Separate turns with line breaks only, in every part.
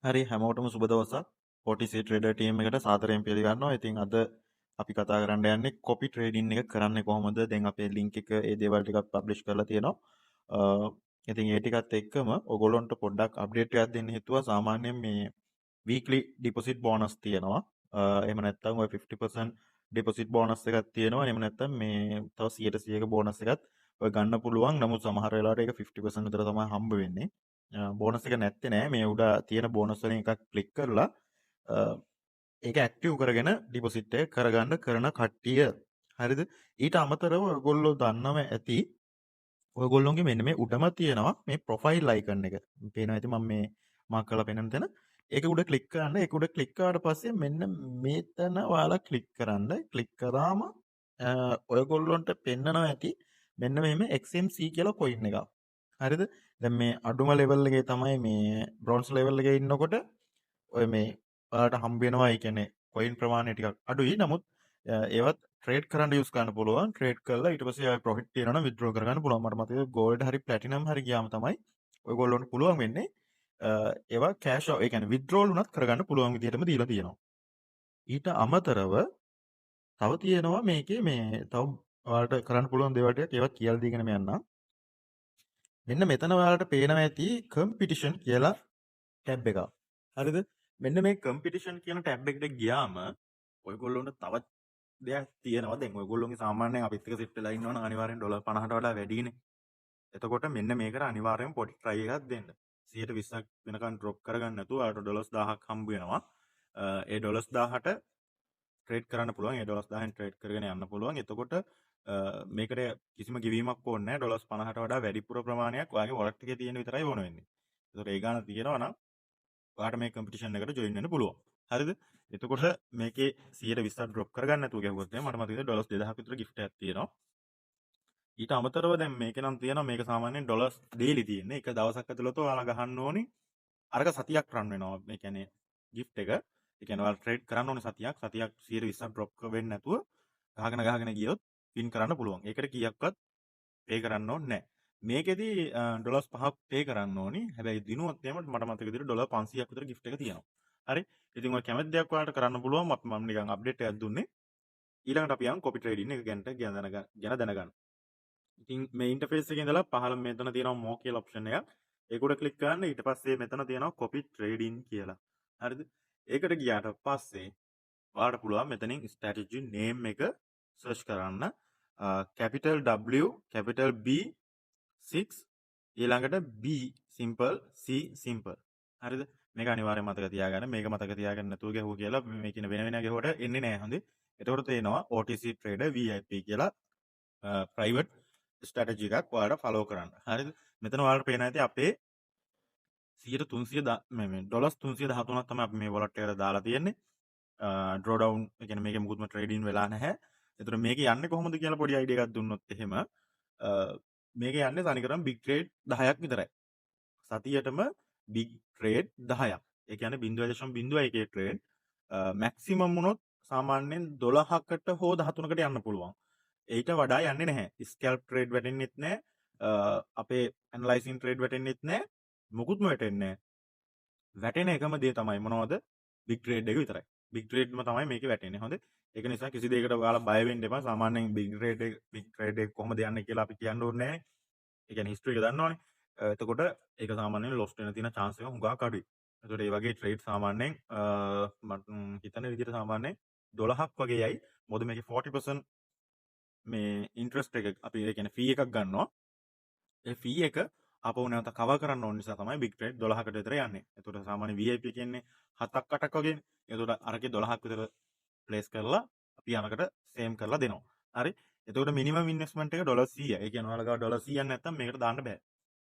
හරි, හැමෝටම සුබ දවසක්. OTC Trader team එකට සාදරයෙන් පිළිගන්නවා. ඉතින් අද අපි කතා කරන්න යන්නේ කොපි ට්‍රේඩින් එක කරන්නේ කොහොමද? දැන් අපේ ලින්ක් එක ඒ දේවල් ටිකක් පබ්ලිෂ් කරලා තියෙනවා. ඉතින් ඒ ටිකත් එක්කම ඔයගොල්ලන්ට පොඩ්ඩක් අප්ඩේට් එකක් දෙන්න හිතුවා. සාමාන්‍යයෙන් මේ වීක්ලි ඩිපොසිට් බෝනස් තියෙනවා. එහෙම නැත්නම් ඔය 50% ඩිපොසිට් බෝනස් එකක් තියෙනවා. එහෙම නැත්නම් මේ තව 100%ක බෝනස් එකත් ඔය ගන්න පුළුවන්. නමුත් සමහර වෙලාවට ඒක 50% විතර තමයි හම්බ වෙන්නේ. බෝනස් එක නැත්තේ නෑ. මේ උඩ තියෙන බෝනස් වලින් එකක් ක්ලික් කරලා ඒක ඇක්ටිව් කරගෙන ඩිපොසිට් එක කරගන්න කරන කට්ටිය. හරිද? ඊට අමතරව ඔයගොල්ලෝ දන්නව ඇති, ඔයගොල්ලෝගේ මෙන්න මේ උඩම තියෙනවා මේ ප්‍රොෆයිල් අයිකන් එක. පේනවා ඇති මම මේ මාක් කරලා පෙන්නන තැන. ඒක උඩ ක්ලික් කරන්න. ඒක උඩ ක්ලික් කරාට පස්සේ මෙන්න මෙතන ඔයාලා ක්ලික් කරන්න. ක්ලික් කරාම ඔයගොල්ලොන්ට පෙන්නනවා ඇති මෙන්න මෙහෙම XMC කියලා කොයින් එකක්. හරිද? දැන් මේ අඩුම ලෙවල් එකේ තමයි මේ බ්‍රොන්ස් ලෙවල් එකේ ඉන්නකොට ඔය මේ ඔයාලට හම්බ වෙනවා. ඒ කියන්නේ කොයින් ප්‍රමාණය ටිකක් අඩුයි. නමුත් ඒවත් ට්‍රේඩ් කරන්න යූස් කරන්න පුළුවන්. ට්‍රේඩ් කරලා ඊට පස්සේ ආයෙ ප්‍රොෆිට් තියෙනවා නම් විත්ඩ්‍රෝ කරගන්න පුළුවන්. මට මතකයි ගෝල්ඩ් හරි ප්ලැටිනම් හරි ගියාම තමයි ඔයගොල්ලොන්ට පුළුවන් වෙන්නේ ඒවා කෑෂ්, ඒ කියන්නේ විත්ඩ්‍රෝල් වුණත් කරගන්න පුළුවන් විදිහටම දීලා තියෙනවා. ඊට අමතරව තව තියෙනවා මේකේ මේ තව ඔයාලට කරන්න පුළුවන් දේවල් ටිකක්. ඒවත් කියලා දීගෙනම යන්නම්. මෙන්න මෙතන ඔයාලට පේනවා ඇති කම්පිටිෂන් කියලා ටැබ් එකක්. හරිද? මෙන්න මේ කම්පිටිෂන් කියන ටැබ් එකට ගියාම ඔයගොල්ලොන්ට තවත් දෙයක් තියෙනවා. දැන් ඔයගොල්ලෝගේ සාමාන්‍යයෙන් අපිත් එක්ක සෙට් වෙලා ඉන්නවනම් අනිවාර්යෙන් ඩොලර් 50ට වඩා වැඩිනේ. එතකොට මෙන්න මේකට අනිවාර්යෙන් පොඩි ට්‍රයි එකක් දෙන්න. 120ක් වෙනකන් ඩ්‍රොප් කරගන්න නැතුව ඔයාලට ඩොලර්ස් 1000ක් හම්බ වෙනවා. ඒ ඩොලර්ස් 1000ට ට්‍රේඩ් කරන්න පුළුවන්. ඒ ඩොලර්ස් 1000න් ට්‍රේඩ් කරගෙන යන්න පුළුවන්. එතකොට මේකට කිසිම ගෙවීමක් ඕනේ නැහැ. ඩොලර්ස් 50ට වඩා වැඩිපුර ප්‍රමාණයක් ඔයාගේ වොලට් එකේ තියෙන විතරයි ඕන වෙන්නේ. එතකොට ඒ ගාන තියෙනවා නම් ඔයාට මේ කම්පිටිෂන් එකට ජොයින් වෙන්න පුළුවන්. හරිද? එතකොට මේකේ 120ක් ඩ්‍රොප් කරගන්න නැතුව ගැහුවොත් එහෙම මට මතකයි ඩොලර්ස් 2000ක් විතර ගිෆ්ට් එකක් තියෙනවා. ඊට අමතරව දැන් මේකේ නම් තියෙනවා, මේක සාමාන්‍යයෙන් ඩොලර්ස් ඩේලි තියෙන්නේ. එක දවසක් ඇතුළත ඔයාලා ගහන්න ඕනි. අරක සතියක් රන් වෙනවා. මේ කියන්නේ ගිෆ්ට් එක. ඒ කියන්නේ ඔයාලා ට්‍රේඩ් කරන්න ඕනේ සතියක්. සතියක් 120ක් ඩ්‍රොප් වෙන්නේ නැතුව ගහගෙන ගහගෙන ගියොත් වින් කරන්න පුළුවන්. ඒකට කීයක්වත් පේ කරන්න ඕනේ නැහැ. මේකෙදි ඩොලර්ස් 5ක් පේ කරන්න ඕනි. හැබැයි දිනුවොත් එහෙම මට මතක විදිහට ඩොලර් 500ක් විතර ගිෆ්ට් එක තියෙනවා. හරි. ඉතින් ඔය කැමති දෙයක් ඔයාලට කරන්න පුළුවන්. අපි මම නිකන් අප්ඩේට් එකක් දුන්නේ. ඊළඟට අපි යමු කොපි ට්‍රේඩින් එක ගැන දැනගන්න. ඉතින් මේ ඉන්ටර්ෆේස් එකේ ඉඳලා පහළ මෙතන තියෙනවා මෝ කියලා ඔප්ෂන් එකක්. ඒක උඩ ක්ලික් කරන්න. ඊට පස්සේ මෙතන තියෙනවා කොපි ට්‍රේඩින් කියලා. හරිද? ඒකට ගියාට පස්සේ ඔයාලට පුළුවන් මෙතනින් ස්ට්‍රැටජි නේම් එක සර්ච් කරන්න. Capital W capital B 6 ඊළඟට B simple C simple. හරිද? මේක අනිවාර්යයෙන් මතක තියාගන්න. මේක මතක තියාගන්න නැතුව ගැහුවා කියලා මේ කියන වෙන වෙන ගැහුවට එන්නේ නෑ. හොඳේ. එතකොට තේනවා OTC Trader VIP කියලා ප්‍රයිවට් ස්ට්‍රැටජි එකක් ඔයාලට ෆලෝ කරන්න. හරිද? මෙතන ඔයාලට පේනවා ඇති අපේ සියයට තුන්සිය මේ මේ ඩොලර්ස් තුන්සිය දහතුනක් තමයි අපි මේ වොලට් එකට දාලා තියෙන්නේ. ඩ්‍රෝ ඩවුන්, ඒ කියන්නේ මේකේ මුකුත්ම ට්‍රේඩින් වෙලා නැහැ. එතකොට මේක යන්නේ කොහොමද කියලා පොඩි අයිඩියා එකක් දුන්නොත් එහෙම, මේක යන්නේ තනිකරම බිග් ට්‍රේඩ් 10ක් විතරයි. සතියටම බිග් ට්‍රේඩ් 10ක්. ඒ කියන්නේ බිංදුව දශම බිංදුව එකේ ට්‍රේඩ් මැක්සිමම් වුණොත් සාමාන්‍යයෙන් 12කට හෝ 13කට යන්න පුළුවන්. ඊට වඩා යන්නේ නැහැ. ස්කැල්ප් ට්‍රේඩ් වැටෙන්නෙත් නැහැ. අපේ ඇනලයිසින් ට්‍රේඩ් වැටෙන්නෙත් නැහැ. මොකුත්ම වැටෙන්නේ නැහැ. වැටෙන එකම දේ තමයි මොනවද? බිග් ට්‍රේඩ් එක විතරයි. බිග් ට්‍රේඩ්ම තමයි මේකේ වැටෙන්නේ. හොඳේ. ඒක නිසා කිසි දෙයකට ඔයාලා බය වෙන්න එපා. සාමාන්‍යයෙන් බිග් ට්‍රේඩ් එක කොහොමද යන්නේ කියලා අපි කියන්න ඕනේ නැහැ. ඒ කියන්නේ හිස්ටරි එක දන්නවනේ. එතකොට ඒක සාමාන්‍යයෙන් ලොස්ට් වෙන තියෙන චාන්ස් එක හුඟක් අඩුයි. එතකොට මේ වගේ ට්‍රේඩ් සාමාන්‍යයෙන් මට හිතන විදිහට සාමාන්‍යයෙන් 12ක් වගේ යයි. මොකද මේකේ 40% මේ ඉන්ට්‍රස්ට් එක අපි ඒ කියන්නේ ෆී එකක් ගන්නවා. ඒ ෆී එක ආපහු නැවත කවර් කරන්න ඕන නිසා තමයි බිග් ට්‍රේඩ් 12කට විතර යන්නේ. එතකොට සාමාන්‍ය VIP කියන්නේ 7ක් 8ක් වගේනේ. එතකොට අරකේ 12ක් විතර ප්ලේස් කරලා අපි අරකට සේම් කරලා දෙනවා. හරි. එතකොට මිනිමම් ඉන්වෙස්ට්මන්ට් එක ඩොලර් 100යි. ඒ කියන්නේ ඔයාලා ගාව ඩොලර් 100ක් නැත්තම් මේකට දාන්න බෑ.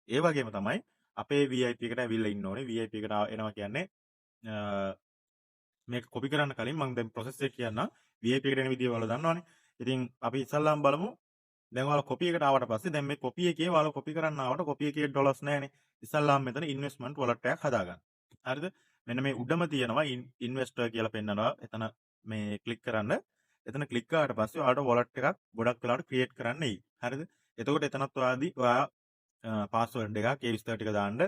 ඒ වගේම තමයි අපේ VIP එකට ඇවිල්ලා ඉන්න ඕනේ. VIP එකට එනවා කියන්නේ මේක කොපි කරන්න කලින් මම දැන් ප්‍රොසෙස් එක කියන්නම්. VIP එකට එන විදිය ඔයාලා දන්නවනේ. ඉතින් අපි ඉස්සල්ලාම බලමු. දැන් ඔයාලා කොපි එකට ආවට පස්සේ දැන් මේ කොපි එකේ ඔයාලා කොපි කරන්න ආවට කොපි එකේ ඩොලර්ස් නෑනේ. ඉස්සල්ලාම මෙතන ඉන්වෙස්ට්මන්ට් වොලට් එකක් හදාගන්න. හරිද? මෙන්න මේ උඩම තියෙනවා ඉන්වෙස්ටර් කියලා පෙන්නනවා. එතන මේ ක්ලික් කරන්න. එතන ක්ලික් කරාට පස්සේ ඔයාලට වොලට් එකක් ගොඩක් වෙලාවට ක්‍රියේට් කරන්න එයි. හරිද? එතකොට එතනත් ඔයා පාස්වර්ඩ් එකක් ඒ විස්තර ටික දාන්න.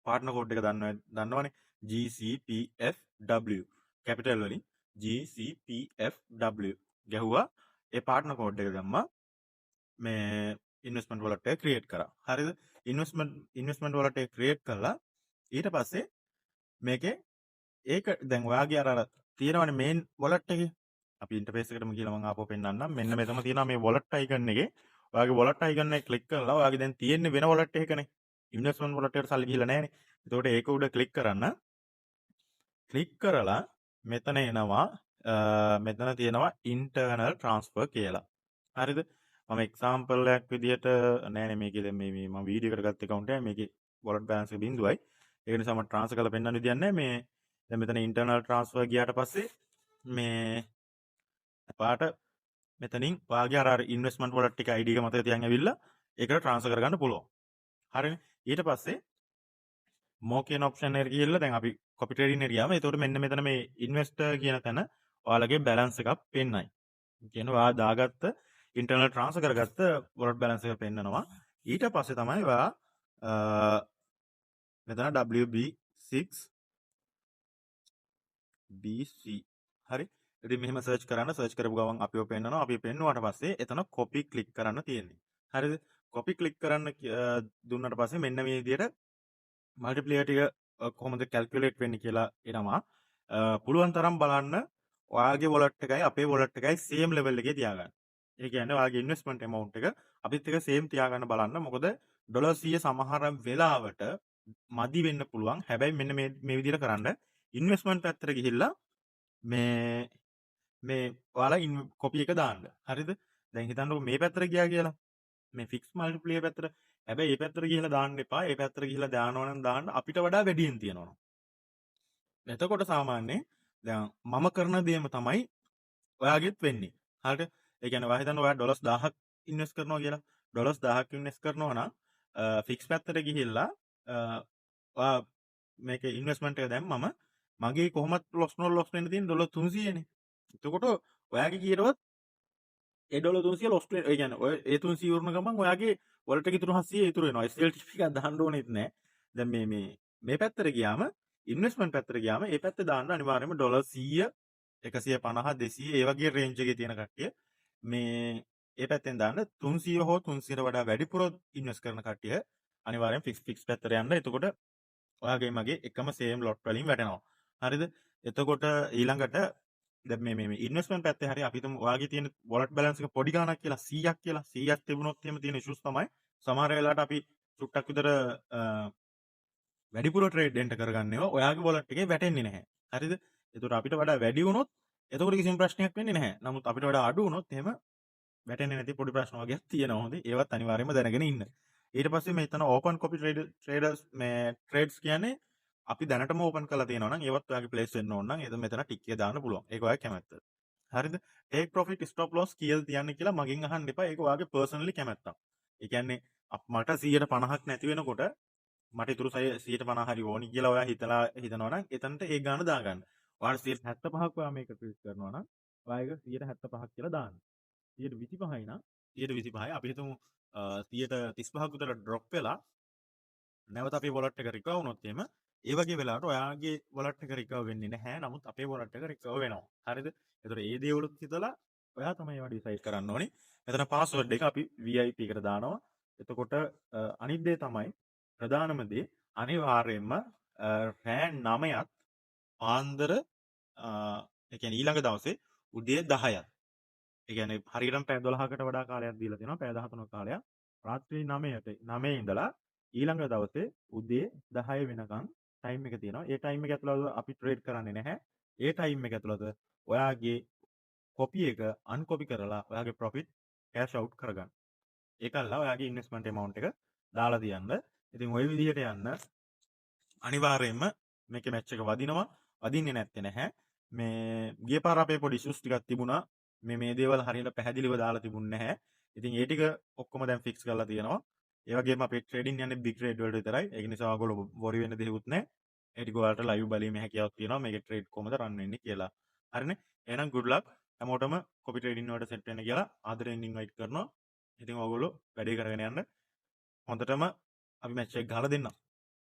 පාර්ට්නර් කෝඩ් එක දන්නවනේ GCPFW capital වලින් GCPFW ගැහුවා. ඒ පාර්ට්නර් කෝඩ් එක දැම්මා. මේ ඉන්වෙස්ට්මන්ට් වොලට් එක ක්‍රියේට් කරා. හරිද? ඉන්වෙස්ට්මන්ට් වොලට් එක ක්‍රියේට් කළා. ඊට පස්සේ මේකේ ඒක දැන් ඔයාගේ අර අර තියෙනවනේ මේන් වොලට් එකේ. අපි ඉන්ටර්ෆේස් එකටම ගිහලා මම ආපහු පෙන්නන්නම්. මෙන්න මෙතන තියෙනවා මේ වොලට් අයිකන් එකේ. ඔයාගේ වොලට් අයිකන් එක ක්ලික් කරලා ඔයාගේ දැන් තියෙන්නේ වෙන වොලට් එකකනේ. ඉන්වෙස්ට්මන්ට් වොලට් එකට සල්ලි ගිහලා නැහනේ. එතකොට ඒක උඩ ක්ලික් කරන්න. ක්ලික් කරලා මෙතන එනවා මෙතන තියෙනවා ඉන්ටර්නල් ට්‍රාන්ස්ෆර් කියලා. හරිද? මම එක්සැම්පල් එකක් විදියට නෑනේ මේකේ දැන් මේ මම වීඩියෝ එකට ගත්ත ඇකවුන්ට් එක මේකේ වොලට් බැලන්ස් එක බිඳුවයි. ඒක නිසා මම ට්‍රාන්ස්ෆර් කරලා පෙන්නන්න විදියක් නෑ. මේ දැන් මෙතන ඉන්ටර්නල් ට්‍රාන්ස්ෆර් ගියාට පස්සේ මේ ඔයාට මෙතනින් ඔයාගේ අර අර ඉන්වෙස්ට්මන්ට් වොලට් එක ID එක මතක තියන් ඇවිල්ලා ඒකට ට්‍රාන්ස්ෆර් කරගන්න පුළුවන්. හරිනේ. ඊට පස්සේ මෝ කියන ඔප්ෂන් එකට ගිහිල්ලා දැන් අපි කොපි ට්‍රේඩින් එකට ගියාම එතකොට මෙන්න මෙතන මේ ඉන්වෙස්ටර් කියන තැන ඔයාලගේ බැලන්ස් එකක් පෙන්නයි. කියන ඔයා දාගත්ත ඉන්ටර්නල් ට්‍රාන්ස්ෆර් කරගත්ත වොලට් බැලන්ස් එක පෙන්නනවා. ඊට පස්සේ තමයි ඔයා මෙතන WB6 BC හරි. ඉතින් මෙහෙම සර්ච් කරන්න. සර්ච් කරපු ගමන් අපිව පෙන්නනවා. අපි පෙන්නුවාට පස්සේ එතන කොපි ක්ලික් කරන්න තියෙන්නේ. හරිද? කොපි ක්ලික් කරන්න දුන්නට පස්සේ මෙන්න මේ විදිහට මල්ටිප්ලියර් ටික කොහොමද කැල්කියුලේට් වෙන්නේ කියලා එනවා. පුළුවන් තරම් බලන්න ඔයාගේ වොලට් එකයි අපේ වොලට් එකයි සේම් ලෙවල් එකේ තියාගන්න. ඒ කියන්නේ ඔයාගේ ඉන්වෙස්ට්මන්ට් ඇමවුන්ට් එක අපිත් එක්ක සේම් තියාගන්න බලන්න. මොකද ඩොලර් 100 සමහර වෙලාවට මදි වෙන්න පුළුවන්. හැබැයි මෙන්න මේ මේ විදිහට කරන්න. ඉන්වෙස්ට්මන්ට් පැත්තට ගිහිල්ලා මේ මේ ඔයාලා කොපි එක දාන්න. හරිද? දැන් හිතන්නකෝ මේ පැත්තට ගියා කියලා. මේ ෆික්ස් මල්ටිප්ලියර් පැත්තට. හැබැයි මේ පැත්තට ගිහිල්ලා දාන්න එපා. ඒ පැත්තට ගිහිල්ලා දානවා නම් දාන්න අපිට වඩා වැඩියෙන් තියෙනවා. එතකොට සාමාන්‍යයෙන් දැන් මම කරන දේම තමයි ඔයාගෙත් වෙන්නේ. හරිද? ඒ කියන්නේ ඔයා හිතන්න ඔයා ඩොලර්ස් 1000ක් ඉන්වෙස්ට් කරනවා කියලා. ඩොලර්ස් 1000ක් ඉන්වෙස්ට් කරනවා නම් ෆික්ස් පැත්තට ගිහිල්ලා ඔයා මේක ඉන්වෙස්ට්මන්ට් එක දැම්මම මගේ කොහොමත් ලොස් නො ලොස් වෙන්න තියෙන ඩොලර් 300 නේ. එතකොට ඔයාගේ කීයටවත් ඒ ඩොලර් 300 ලොස් වෙන, ඒ කියන්නේ ඔය ඒ 300 ඉවරන ගමන් ඔයාගේ වොලට් එකේ ඉතුරු 700 ඉතුරු වෙනවා. SLTP එකක් දාන්න ඕනෙත් නෑ. දැන් මේ මේ මේ පැත්තට ගියාම, ඉන්වෙස්ට්මන්ට් පැත්තට ගියාම ඒ පැත්තේ දාන්න අනිවාර්යයෙන්ම ඩොලර් 100, 150, 200 ඒ වගේ රේන්ජ් එකේ තියෙන කට්ටිය මේ ඒ පැත්තෙන් දාන්න. 300 හෝ 300ට වඩා වැඩිපුර ඉන්වෙස්ට් කරන කට්ටිය අනිවාර්යෙන් ෆික්ස් ෆික්ස් පැත්තට යන්න. එතකොට ඔයාගේ මගේ එකම සේම් ලොට් වලින් වැටෙනවා. හරිද? එතකොට ඊළඟට දැන් මේ මේ මේ ඉන්වෙස්ට්මන්ට් පැත්තේ හරි අපි හිතමු ඔයාගේ තියෙන වොලට් බැලන්ස් එක පොඩි ගාණක් කියලා, 100ක් කියලා. 100ක් තිබුණොත් එහෙම තියෙන ඉෂුස් තමයි සමහර වෙලාවට අපි චුට්ටක් විතර වැඩිපුර ට්‍රේඩ් එන්ටර් කරගන්න ඒවා ඔයාගේ වොලට් එකේ වැටෙන්නේ නැහැ. හරිද? එතකොට අපිට වඩා වැඩි වුණොත් එතකොට කිසිම ප්‍රශ්නයක් වෙන්නේ නැහැ. නමුත් අපිට වඩා අඩු වුණොත් එහෙම වැටෙන්නේ නැති පොඩි ප්‍රශ්න වගේක් තියෙනවා. හොඳේ. ඒවත් අනිවාර්යයෙන්ම දැනගෙන ඉන්න. ඊට පස්සේ මෙතන ඕපන් කොපි ට්‍රේඩර්ස් මේ ට්‍රේඩ්ස් කියන්නේ අපි දැනටම ඕපන් කරලා තියෙනවා නම් ඒවත් ඔයාගේ ප්ලේස් වෙන්න ඕන නම් ඒක මෙතන ටික් එක දාන්න පුළුවන්. ඒක ඔයාගේ කැමැත්ත. හරිද? ටේක් ප්‍රොෆිට් ස්ටොප් ලොස් කියලා තියන්න කියලා මගෙන් අහන්න එපා. ඒක ඔයාගේ පර්සනලි කැමැත්තක්. ඒ කියන්නේ මට 150ක් නැති වෙනකොට මට ඉතුරු 150 හරි ඕනි කියලා ඔයා හිතලා හිතනවා නම් එතනට ඒ ගාන දාගන්න. ඔයාට 75ක් ඔයා මේක ට්‍රේඩ් කරනවා නම් ඔයා ඒක 75ක් කියලා දාන්න. 125යි නම් 125යි. අපි හිතමු 135ක් විතර ඩ්‍රොප් වෙලා නැවත අපේ වොලට් එක රිකවර් වුණොත් එහෙම ඒ වගේ වෙලාවට ඔයාගේ වොලට් එක රිකවර් වෙන්නේ නැහැ. නමුත් අපේ වොලට් එක රිකවර් වෙනවා. හරිද? එතකොට ඒ දේවලුත් හිතලා ඔයා තමයි ඒවා ඩිසයිඩ් කරන්න ඕනේ. මෙතන පාස්වර්ඩ් එක අපි VIP එකට දානවා. එතකොට අනිත් දේ තමයි ප්‍රධානම දේ අනිවාර්යයෙන්ම රෑ 9ත් පාන්දර ඒ කියන්නේ ඊළඟ දවසේ උදේ 10ත්. ඒ කියන්නේ හරියටම පැය 12කට වඩා කාලයක් දීලා තියෙනවා. පැය 13ක කාලයක්. රාත්‍රී 9ට 9 ඉඳලා ඊළඟ දවසේ උදේ 10 වෙනකන් ටයිම් එක තියෙනවා. ඒ ටයිම් එක ඇතුළත අපි ට්‍රේඩ් කරන්නේ නැහැ. ඒ ටයිම් එක ඇතුළත ඔයාගේ කොපි එක අන්කොපි කරලා ඔයාගේ ප්‍රොෆිට් කෑෂ් අවුට් කරගන්න. ඒකල්ලා ඔයාගේ ඉන්වෙස්ට්මන්ට් ඇමවුන්ට් එක දාලා තියන්න. ඉතින් ඔය විදිහට යන්න අනිවාර්යයෙන්ම මේකේ මැච් එක වදිනවා. වදින්නේ නැත්තේ නැහැ. මේ ගිය පාර අපේ පොඩි ඉෂුස් ටිකක් තිබුණා. මේ මේ දේවල් හරියට පැහැදිලිව දාලා තිබුණේ නැහැ. ඉතින් ඒ ටික ඔක්කොම දැන් ෆික්ස් කරලා තියෙනවා. ඒ වගේම අපේ ට්‍රේඩින් යන්නේ බිග් ට්‍රේඩ් වලට විතරයි. ඒක නිසා ඔයගොල්ලෝ වොරි වෙන්න දෙයක්වත් නැහැ. ඒ ටික ඔයාලට ලයිව් බැලීමේ හැකියාවක් තියෙනවා මේකේ ට්‍රේඩ් කොහොමද රන් වෙන්නේ කියලා. හරිනේ? එහෙනම් ගුඩ් ලක්. හැමෝටම කොපි ට්‍රේඩින් වලට සෙට් වෙන්න කියලා ආදරෙන් ඉන්වයිට් කරනවා. ඉතින් ඔයගොල්ලෝ වැඩේ කරගෙන යන්න. හොඳටම අපි මැච් එක ගහලා දෙන්නම්.